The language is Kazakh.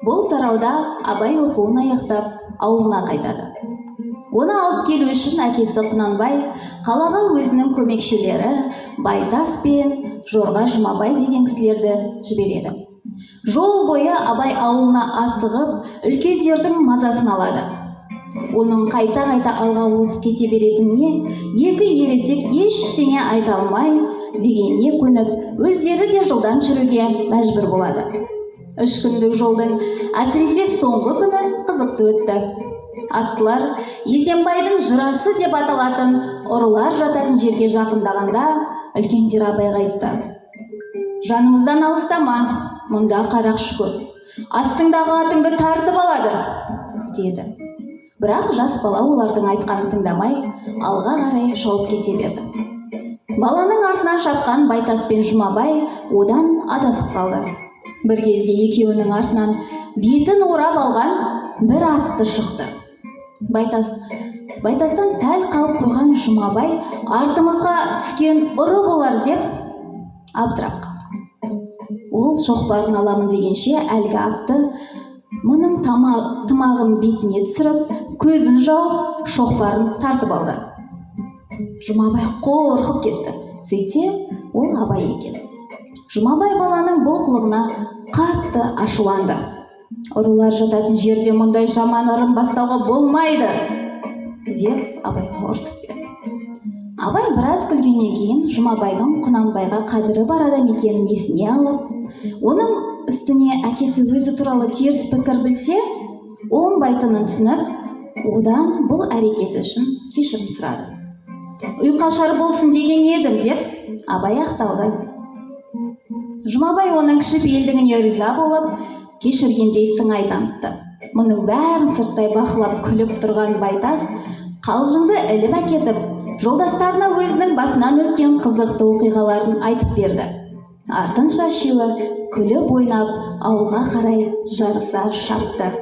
Бұл тарауда Абай оқуын аяқтап, ауылына қайтады. Оны алып келу үшін әкесі Құнанбай қалаға өзінің көмекшілері Байтас пен Жорға Жұмабай деген кісілерді жібереді. Жол бойы Абай ауылына асығып, үлкендердің мазасын алады. Оның қайта-қайта алға озып кете беретініне екі ересек ештеңе айта алмай, дегеніне көніп, өздері де жылдам жүруге мәжбүр болады. 3 күндік жолдың әсіресе соңғы күні қызықты өтті. Аттылар Есенбайдың жырасы деп аталатын ұрылар жататын жерге жақындағанда, үлкендер Абайға айтты: «Жанымыздан алыстама, мұнда қарақшы көп, астыңдағы атыңды тартып алады», – деді. Бірақ жас бала олардың айтқанын тыңдамай, алға қарай шауып кете берді. Баланың артынан шапқан Байтас пен Жұмабай одан адасып қалды. Бір кезде екеуінің артынан бетін орап алған бір атты шықты. Байтастан сәл қалып қойған Жұмабай артымызға түскен ұры болар деп абдырап қалды. Ол шоқпарын аламын дегенше, әлгі атты мұның тымағын бетіне түсіріп, көзін жауып, шоқпарын тартып алды. Жұмабай қорқып кетті. Сөйтсе, ол Абай екен. Жұмабай баланың бұл қылығына қатты ашуланды. «Ұрылар жататын жерде мұндай жаман ырым бастауға болмайды», – деп Абайға ұрсып берді. Абай біраз күлгеннен кейін Жұмабайдың Құнанбайға қадірі бар адам екенін есіне алып, оның үстіне әкесі өзі туралы теріс пікір білсе, оңбайтынын түсініп, одан бұл әрекеті үшін кешірім сұрады. «Ұйқашар болсын деген едім», – деп Абай ақталды. Жұмабай оның кішіпейілдігіне риза болып, кешіргендей сыңай танытты. Мұның бәрін сырттай бақылап күліп тұрған Байтас қалжыңды іліп әкетіп, жолдастарына өзінің басынан өткен қызықты оқиғаларын айтып берді. Артынша үшеуі күліп ойнап, ауылға қарай жарыса шапты.